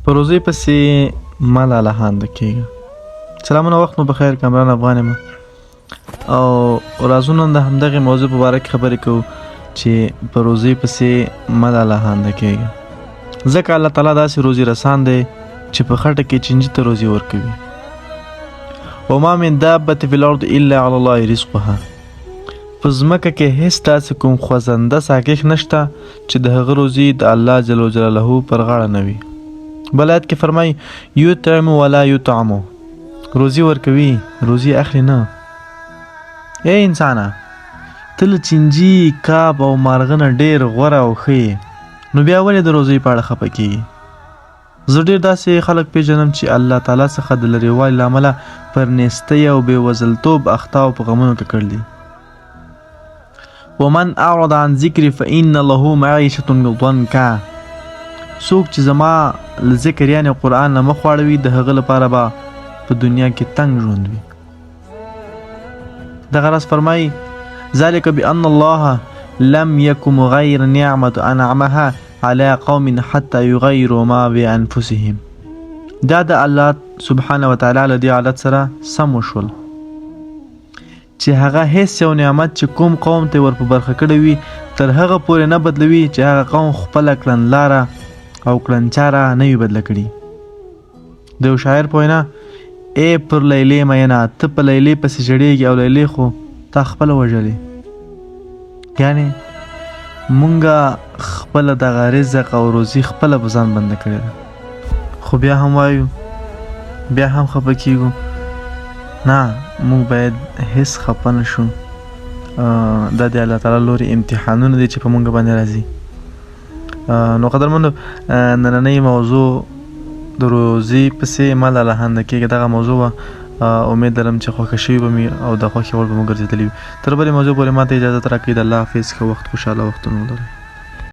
په روزۍ پسې مه لالهانده کېږه. سلامونه، وخت مو بخیر. کامران افغان یم او راځو نن د همدغې موضوع په باره کې خبرې کوو چې په روزۍ پسې مه لالهانده کېږه، ځکه الله تعالی داسې روزي رسان دی چې په خټه کې چینجي ته روزي ورکوي. وما من دابة في الارض الا على الله رزقها. په ځمکه کې هیڅ داسې کوم خوځنده ساکښ نشته چې د هغه روزي د الله جل جلاله پر غاړه نه وي. بل آیت کې فرمایي یطعم ولا یطعم، روزي ورکوي روزي اخلي نه. ای انسانه، ته له چینجي، کاب او مارغه نه ډېر غوره او ښه یې، نو بیا ولې د روزۍ په اړه خپه کېږي؟ زه ډېر داسې خلک پېژنم چې الله تعالی څخه د لرېوالي له امله پر نېستۍ او بې وزلتوب اخته او په غمونو ککړ دي. ومن اعرض عن ذکري فإن له معیشة ضنکا، څوک چې زما له ذکر یعنې قرآن نه مخ واړوي د هغه لپاره به په دنیا کې تنګ ژوند وي. دغه راز فرمایي ذلك بأن الله لم يك مغير نعمة أنعمها على قوم حتى يغيروا ما بأنفسهم. دا د الله سبحانه وتعالی له دې عادت سره سم وشول چې هغه هیڅ یو نعمت چې کوم قوم ته ور په برخه کړی وي تر هغه پورې نه بدلوي چې هغه قوم خپله کړنلاره او کړنچاره نه وي بدله کړي. د یو شاعر په وینا ای پر لیلې مینه، ته په لیلې پسې ژړېږې او لیلې خو تا خپله وژلې. یعنې مونږه خپله دغه رزق او روزي خپله په ځان بنده کړې ده، خو بیا هم وایو، بیا هم خفه کیږو. نه، موږ باید هیڅ خفه نه شو. دا د الله تعالی لوري امتحانونه دي چې په مونږ باندې راځي. نو قدرمنو، نننۍ موضوع د روزي پسې مه لالهانده کېږه، دغه موضوع وه. امید لرم چې خوښه شوي به مې او د خوښې وړ به مو ګرځېدلي وي. تر بلې موضوع پورې ماته اجازه راکړئ. د الله حافظ. ښه وخت، خوشحاله وختونه ولرئ.